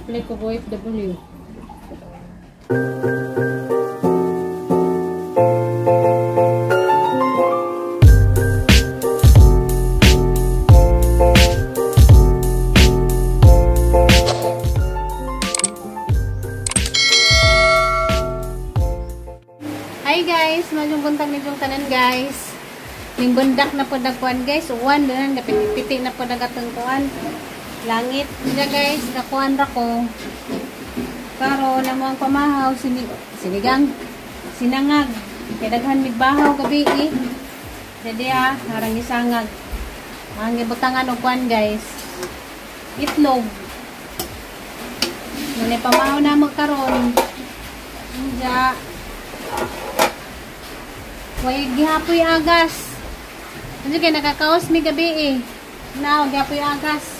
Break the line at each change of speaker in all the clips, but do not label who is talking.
Apply ko OFW. Hi guys, maayong buntag ninyong tanan guys. Ning bundak na pod nagkuan guys, uwan daan napiti na pod agatong kuan. Langit. Diya guys, nakuan ra ko. Karon namo ang pamahaw sinigang sinangag. Kay daghan mig bahaw gabi eh. Diya harang isangag. Ang gibutangan og kuan guys. Itlog. Nune pamahaw namo karon. Diya. Way gihapoy agas. Ano kay nakakaos mi gabi eh. Now gihapoy agas.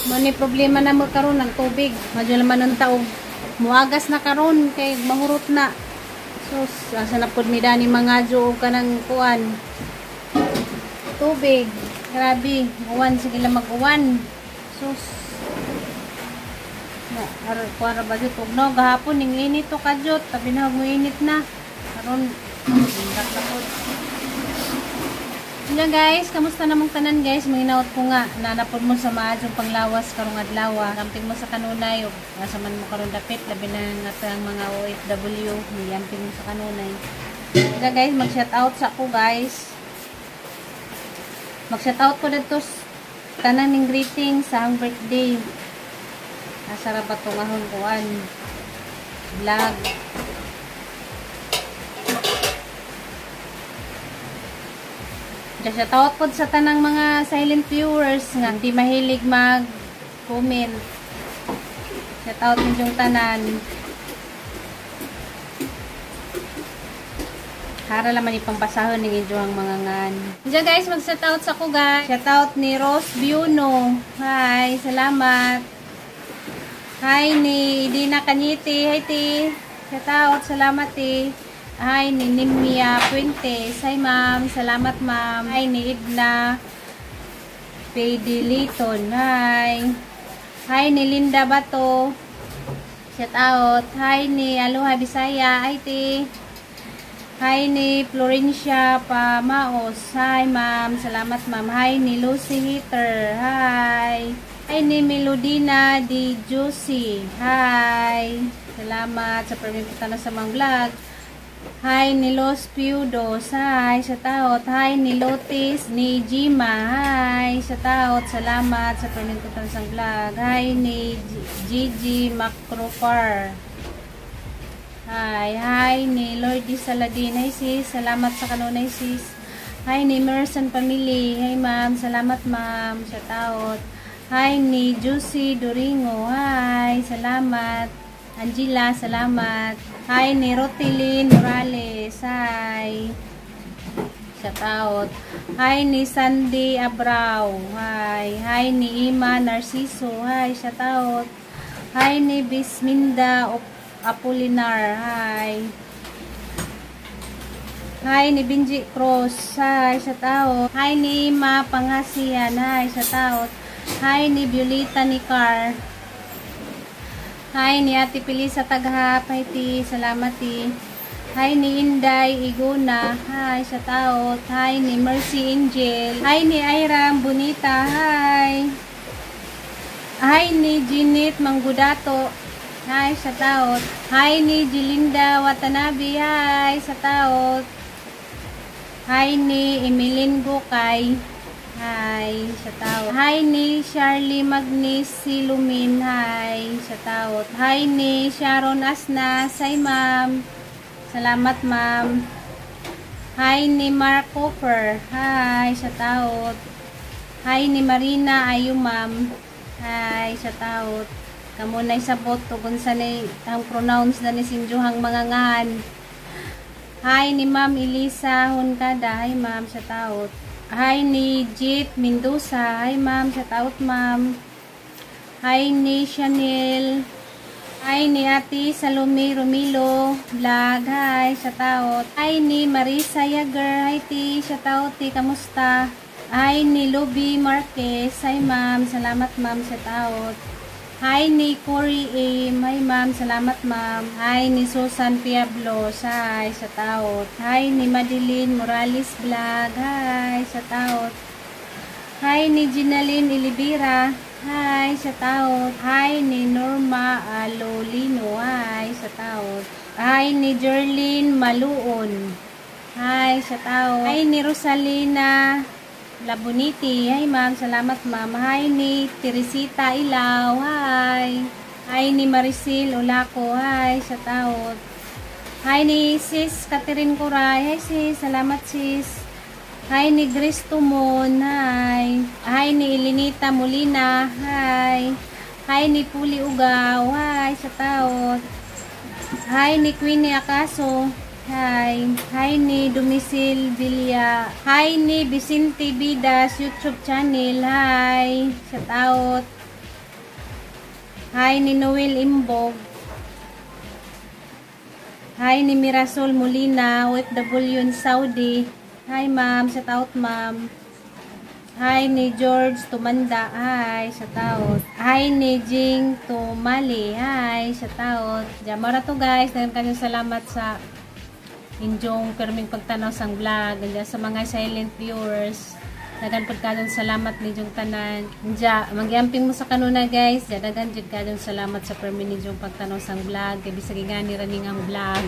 Mani problema na mo karon ng tubig. Madyo naman ang taog. Muagas na karon kay mahurot na. Sus, asa na pud mi dani mga og kanang kuan. Tubig. Grabe, uwan sige lang mag-uwan. Sus. Na ar kuan ra ba jud no gahapon ning init to kajot, tabi na mo init na. Karon bundak na pud. Hello guys, kamusta namong tanan guys? Manginaot ko nga nanapod mo sa maadjong panglawas karong adlaw. Amping mo sa kanunay ug asa man mo karon dapit, labi na nga ang mga OFW, miamping mo sa kanunay. Hello guys, mag-shout out sa ako guys. Mag-shout out ko didto tanan ning greetings sa ang birthday. Asa ra ba tong ahon kuan vlog. Shout out po sa tanang mga silent viewers nga hindi mahilig mag-comment. Shout out ninyong tanan. Hara laman ipang basahon ning inyong mga ngan. Diyan guys, mag-shout out sa ko guys. Shout out ni Rose Buno. Hi, salamat. Hi ni Dina Kanyiti. Hi ti. Shout out, salamat ti. Hi ni Nimia Puentes. Hi ma'am, salamat ma'am. Hi ni Idna Pediliton. Hi. Hi ni Linda Bato. Shout out. Hi ni Aloha Bisaya. Hi ti. Hi ni Florencia Pamaos. Hi ma'am, salamat ma'am. Hi ni Lucy Hitter. Hi. Hi ni Melodina Di Juicy. Hi. Salamat sa permiputan na sa mga vlog. Hi ni Los Piudos. Hi, shout out. Hi ni Lotis ni Jima. Hi, shout out. Salamat sa permintutan sa vlog. Hi ni Gigi Macrofar. Hi, hi ni Lordy Saladin. Hi sis, salamat sa kanunay sis. Hi ni Merson Family. Hi ma'am, salamat ma'am. Shout out. Hi ni Juicy Doringo. Hi, salamat. Angela, salamat. Hi ni Rotilyn Morales. Hi. Shout out. Hi ni Sandy Abrao. Hi. Hi ni Ima Narciso. Hi, shout out. Hi ni Bisminda Apolinar. Hi. Hi ni Benji Cruz. Hi, shout out. Hi ni Ima Pangasian. Hi, shout out. Hi ni Violeta Nicar. Hi ni Ate Pilisa Taghap. Hi ti, salamat ti. Hi ni Inday Iguna. Hi, shout out. Hi ni Mercy Angel. Hi ni Airam Bonita. Hi. Hi ni Ginette Manggudato. Hi, shout out. Hi ni Jilinda Watanabe. Hi, shout out. Hi ni Emilyn Gukay. Hi, shout out. Hi ni Charlie Magnis Silumin. Hi, shout out. Hi ni Sharon Asnas. Hi ma'am. Salamat ma'am. Hi ni Mark Cooper. Hi, shout out. Hi ni Marina Ayu ma'am. Hi, shout out. Kamo nay sabot tugon sa ni ang pronounce na ni sinjuhang mga ngan. Hi ni Ma'am Elisa Hunkada. Hi ma'am, shout out. Hi ni Jit Mendoza. Hi ma'am, shout out ma'am. Hi ni Chanel. Hi ni Ate Salome Romilo Vlog. Hi, shout out. Hi ni Marisa Yager. Hi ti, shout out ti, kamusta? Hi ni Luby Marquez. Hi ma'am, salamat ma'am, shout out. Hi ni Cory Aim. Hi ma'am, salamat ma'am. Hi ni Susan Piablos. Hi, shout out. Hi ni Madeline Morales Vlog. Hi, shout out. Hi ni Ginaline Ilibira. Hi, shout out. Hi ni Norma Alolino. Hi, shout out. Hi ni Jerlyn Maluon. Hi, shout out. Hi ni Rosalina Laboniti. Hi ma'am, salamat ma'am. Hi ni Teresita Ilaw. Hi. Hi ni Maricel Olaco. Hi, shout out. Hi ni Sis Catherine Curay. Hi sis, salamat sis. Hi ni Grace Tumon. Hi. Hi ni Elenita Molina. Hi. Hi ni Puli Ugaw. Hi, shout out. Hi ni Queenie Acaso. Hi. Hi ni Dumisil Villa. Hi ni Vicente Vidas YouTube channel. Hi. Shout out. Hi ni Noel Imbog. Hi ni Mirasol Molina, OFW in Saudi. Hi ma'am, shout out ma'am. Hi ni George Tumanda. Hi, shout out. Hi ni Jing Tumali. Hi, shout out. Jamara to guys. Daghang kayong salamat sa inyong perming pagtanaw sang vlog. Diyan sa mga silent viewers. Daghang pud kayong salamat ninyong tanan. Diya, magyamping mo sa kanuna guys. Diya, daghan jud kayong salamat sa permi ninyong pagtanaw sang vlog. Kay bisag ingani ra ning ang vlog.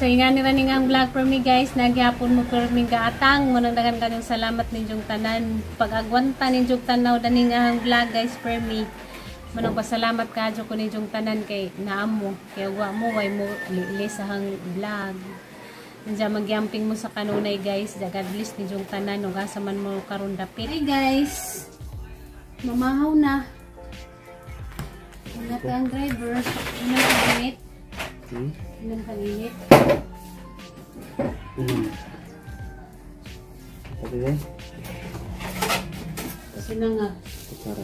So ingani ra ning ang vlog for me guys, nagyapon mo permi gaatang mo nang daghan kayong salamat ninyong tanan. Pag-agwanta ninyong tanaw daning ang vlog guys for me. Manong pasalamat kadyo ko ninyong tanan kay naamo kay wa mo way mo li sa hang vlog. Diyan magyamping mo sa kanunay guys. Diya, God bless ninyong tanan ug asa man mo karon dapit. Hey guys. Mamahaw na. Wala pa ang driver. Ano ang init?
Hmm?
Ano ang init?
Sabi ba?
Sinangag.
Kutsara.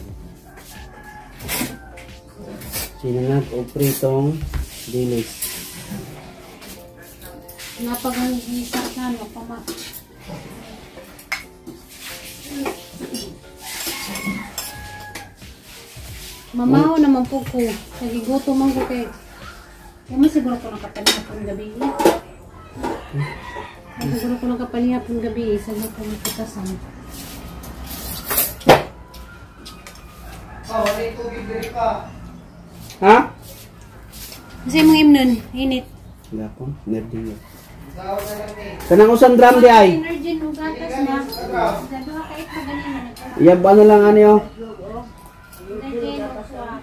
Sinangag o pritong dilis.
Napaghangisa ka, mapama. Mamaho naman po ko. Nagiguto man ko kay. Kaya man siguro ko nakapanihapon gabi. Ay, siguro ko nakapanihapon gabi. Sa ko makitasan.
Oh, wala yung tubig diri pa.
Ha?
Kasi mong imnon, init.
Wala po. Nerding yun.
Sawa na lang ni.
Kanang usan drum di ay.
Energy no gatas na. Duha ka ito ganina.
Iyab ano lang ano yo.
Energy no swak.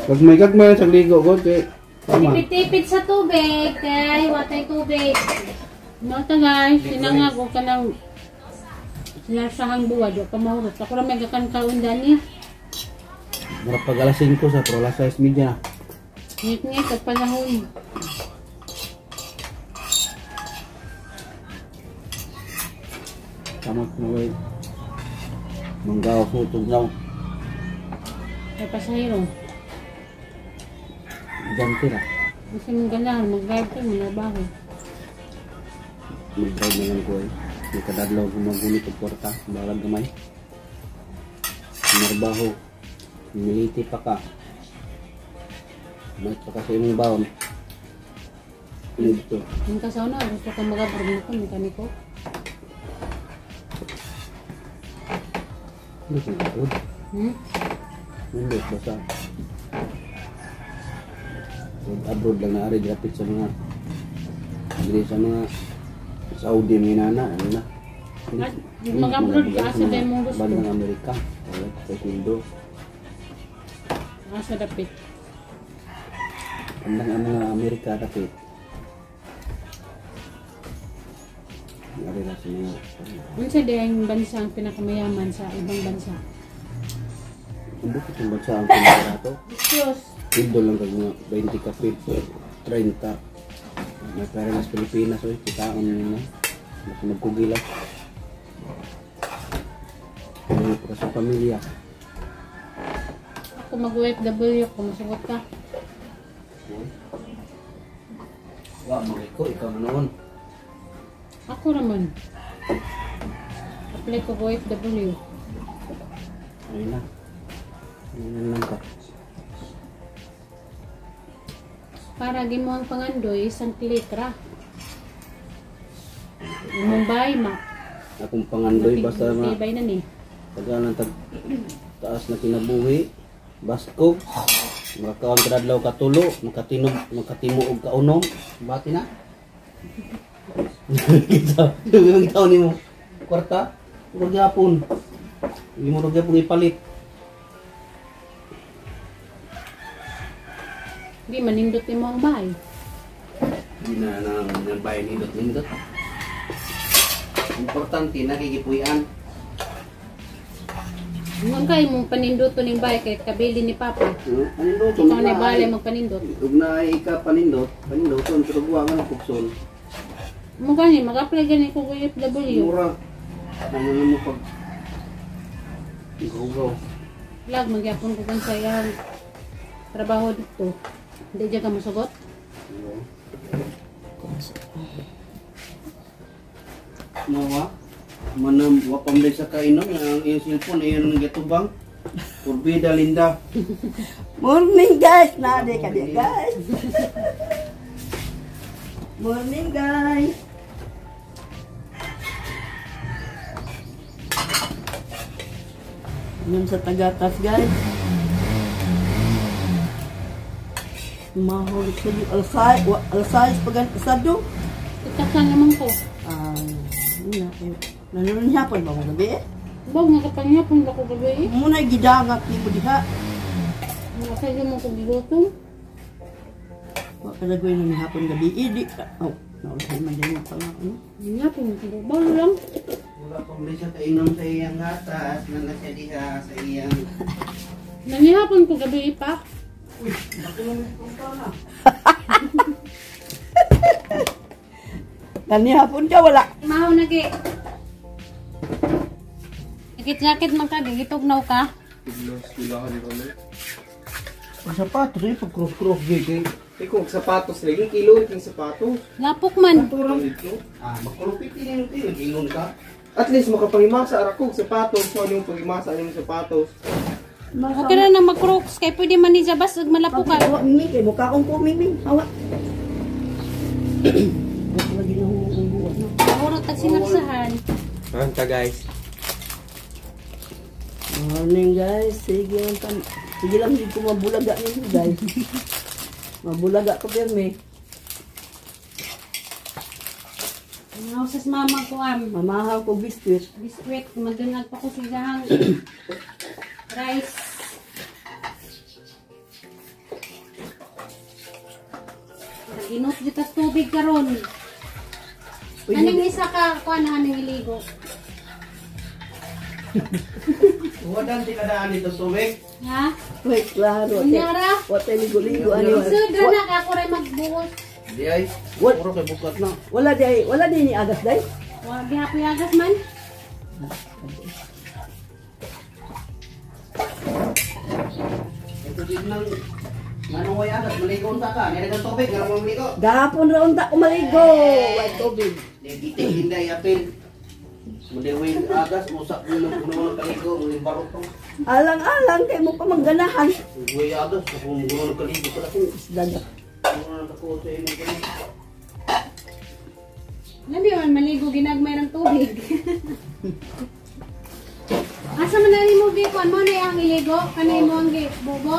Gagmay gagmay sa ligo ko kay tama.
Tipid-tipid sa tubig, kay watay tubig.
No ta guys, sinangag og kanang sinasahang buwa do pa mahurot. Ako ra may gakan kaon dani.
Mura pag alas 5 sa pero alas 6:30 na.
Ngit-ngit at panahon.
Kamot mo way. Manggaw ko tugnaw.
Kay pasahero.
Ganti ra.
Gusto mong ganahan, mag-drive ka mo trabaho.
Mag-drive na lang ko eh. May kadadlaw gumagunit og kwarta, balag gamay. Marbaho. Militi pa ka. Balik pa ka sa imong baon. Dito.
Yung kasaw na, gusto ka mag-abroad mo ko, mekaniko.
Hindi ko abroad.
Hmm?
Hindi, basta. Abroad lang na ari, dapit sa mga dili sa mga Saudi may nana, ano na.
At mag-abroad ka, asa dahil mong gusto?
Bandang Amerika. Wala, sa Indo.
Asa dapit.
Bandang ang mga Amerika dapit. Ari ra sa mga
Unsa di ang bansa ang pinakamayaman sa ibang bansa?
Ang bukid ng bansa ang pinakarato.
Diyos.
Indo lang kag mga 20 ka feet, 30. May pera na sa Pilipinas, oy, kitaan nyo na. Baka magkugila. Ano pa sa pamilya?
Ako mag-OFW ko, masugot ka.
Wa magiko ikaw na noon.
Ako raman. Apply ko OFW.
Ayun na. Ayun na lang ka.
Para di mo ang pangandoy, isang click ra. Mumbai ma.
Akong pangandoy basta ma
Tibay na ni.
tagalan tag taas na kinabuhi. Basko. Makakaon kadlaw katulo, makatinog, makatimo og kaunom. Bati na. Kita, yung taon nimo. Kwarta, murag gyapon. Hindi mo rog gyapon ipalit.
Di manindot ni mo ang bahay.
Hindi na nang nang bahay nindot-nindot. Importante nakikipuy-an.
Ngon kay mong paninduto ning bahay kay kabili ni Papa.
Panindot.
Ikaw na balay magpanindot.
Ug na ika panindot, panindoton pero buwa nga ng pugson.
Mo gani mag-apply gani ko OFW.
Mura. Ano na mo pag Gugaw.
Lag magyapon ko kan sa iyang trabaho dito. Hindi dyan ka masugot?
Mawa. Manam wa pamlay sa kainom ang iyong cellphone iyon ang gitubang. Kurbida Linda.
Morning guys! Nade ka di guys! Morning guys! Yun sa tagatas guys. Mahulog sa di alasay, alasay pagan asado.
Tatakan naman ko.
Ah, yun na. Nanonood niya po ba gabi eh?
Bag nga kapangapon ba ko gabi eh?
Muna gidangat ni mo diha.
Mga kayo mo kong gigutom.
Wa ka lagoy nang hapon gabi. Eh, di ka. Oh, naulahan man din pa nga. Ano?
Ngapon ko. Bawal lang.
Wala pamlay sa kainom sa iyang gatas na nasa diha sa iyang.
Nangihapon ko gabi pa.
Uy, ako naman itong na.
Kanihapon ka wala.
Mahaw na gi. Sakit-sakit man ka, gigitugnaw ka.
Ang sapatos eh, pag cross-cross gig eh.
Ikaw, sapatos lagi. Kilo, yung sapatos.
Lapok man.
Ah, magkulupit din yun, nag-ingon ka.
At least makapangimasa ara ko sapatos. So, ano yung pangimasa yung sapatos?
Okay na nang mag-crocs kay pwede man ni Jabas ug malapukan.
Hawa mimi kay mukaon ko mimi. Hawa. Buka lagi na huwag no.
Puro tag sinaksahan.
Anta guys.
Morning guys, sige lang tam. Sige lang di ko mabulaga ninyo guys. Mabulaga ko pirmi.
Mga usas mama ko am.
Mamahaw ko biscuit.
Biskwit, madunag pa ko sa iyang rice. Naginot jud tas tubig karon.
Uy,
Aning isa ka kuan aning iligo.
Wadan di kadaan dito tubig.
Ha?
Wait, klaro.
Unyara?
Wate ligo-ligo ani.
Sud ra na ka ako ray magbuot.
Di ay.
What?
Puro kay bukat na.
Wala di wala di ni agas day.
Wa gihapoy agas man.
Ito din lang. Manong way agas, maligo unta ka. Nila ng tubig, nga mo maligo.
Gahapon ra unta ko maligo. Way tubig.
Giting hinday apil. Muliwin agas, usak mo ng puno ng kaligo, ng barot to.
Alang-alang kay mo pa mangganahan.
Way agas, kung gulo ng kaligo pala ko.
Isda.
Gulo ng kako sa imong kaligo.
Nandi man maligo ginagmay ng tubig. Asa man na nimo gi kuan mo na ang iligo kanay mo ang gi bubo.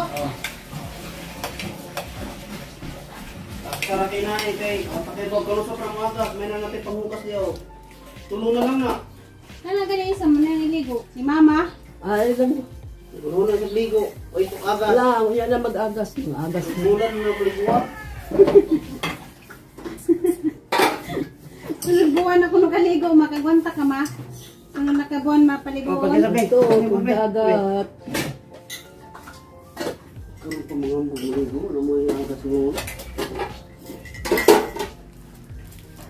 Tara kay nanay kay, pakibog kalusot ng agas, may na natin panghukas diyo. Tulo na lang na.
Kana gani isa mo na iligo. Si mama.
Ay lang.
Gulo na sa ligo. O itong agas.
Wala, unya na mag-agas. Mag-agas.
Bulan na ligo.
Sunod buwan ako nakaligo, makagwanta ka ma. Sunod nakabuwan mapaligoon.
Ito, kung dagat.
Karon pa mga maligo, ano mo yung agas mo?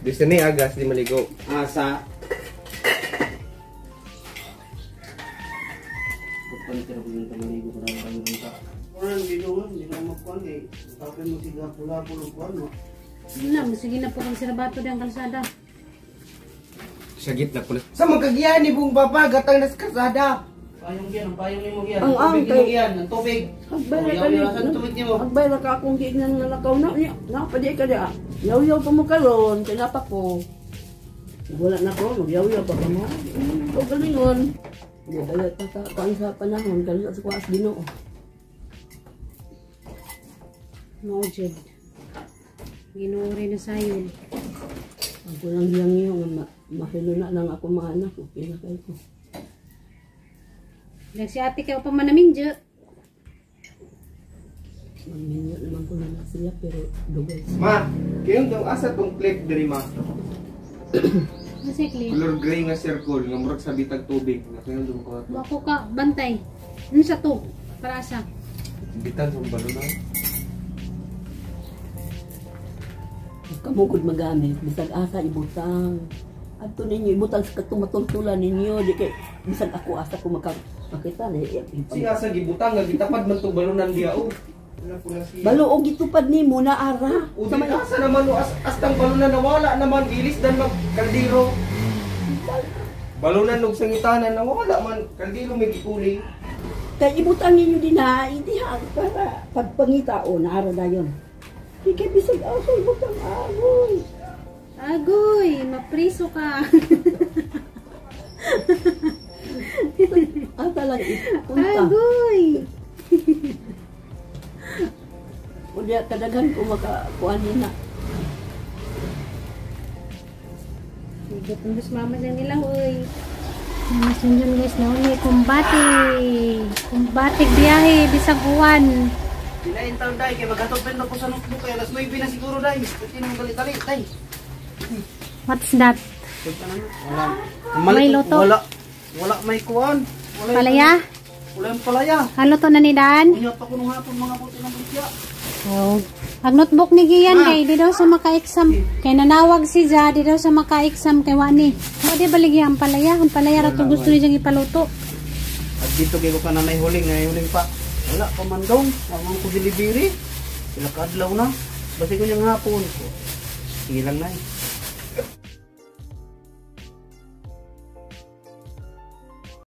Gusto ni agas, di maligo.
Asa. Pagpantero ko yung tamaligo ko na ang ka. Wala nang dito nga, hindi na magkuhan eh. Tapos mo siga pula-pulo kuhan no.
Na, sige na po kang sirabato ang kalsada.
Sa gitna po. Sa magkagiyan ni buong papa, gatang nas kasada.
Payong giyan, ang payong nimo giyan.
Ang
Ang tubig nimo
kay-
giyan, ang tubig.
Hagbay
Oh,
ra
yaw
ka
yaw sa tubig nimo.
Hagbay ra ka akong giingnan nga lakaw na niya. Napadi ka diha. Yaw-yaw pa mo karon, kay napa ko. Wala na ko, magyaw-yaw pa ka mo. Ikaw galingon. Dala pa sa kuan sa panahon, galing sa kuas Ginoo.
No, Jed. Ginoo rin na sayon.
Ako lang hiyang iyo nga mahilo na lang ako mga anak, okay na kayo ko.
Dahil si ate kayo pa manamin, Jo.
Magminyo naman ko na na sila pero dugay sila.
Ma, kayong daw asa tong clip diri ma.
Masikli.
Color gray nga circle nga murag sa bitag tubig. Na kayong daw ko ato.
Wako ka, bantay. Ano sa to? Para asa?
Bitan sa balunan.
Kamukod magamit, bisag asa ibutang. Adto ninyo ibutang sa katong matultulan ninyo di kay bisag ako asa ko makita ni.
Si asa gibutang nga gitapad man tong balunan diya oh. Wala po na siya.
Balo og gitupad nimo na ara.
O
Sa
di
may
asa naman o astang balunan nawala naman gilis dan mag kaldero. Balunan og sangitanan nawala man kaldero may gipuli.
Kay ibutang ninyo din ha, hindi ha para pagpangita o naara dayon. Di kay bisag asa ibutang agoy.
Agoy, mapriso ka.
Ata lang ipunta.
Agoy!
O diya kadaghan ko makakuan nina.
Gutom mama sa nilang, uy. Mas yun guys, na uni, kumbati. Kumbati biyahe, bisag uwan.
Dinain taon day kay maghatod pa ko sa notebook kay alas 9 na siguro day. Pwede nang dali-dali day.
What's that?
Wala.
May luto.
Wala. Wala may kuan. Wala
Palaya?
Wala yung palaya.
Ang luto na ni Dan?
Unya pa ko nung hapon mga puti ng butya.
Oh. Ang notebook ni Gian kay di daw sa maka-exam. Kay nanawag si Ja, di daw sa maka-exam kay wani. Mo di baligya ang palaya, ang palaya ra to gusto niya siyang ipaluto.
At dito kay ko ka na huling, nay huling pa. Wala pa man dong. Wa man ko delivery. Sila kaadlaw na. Basi ko niyang hapon. Sige lang nay.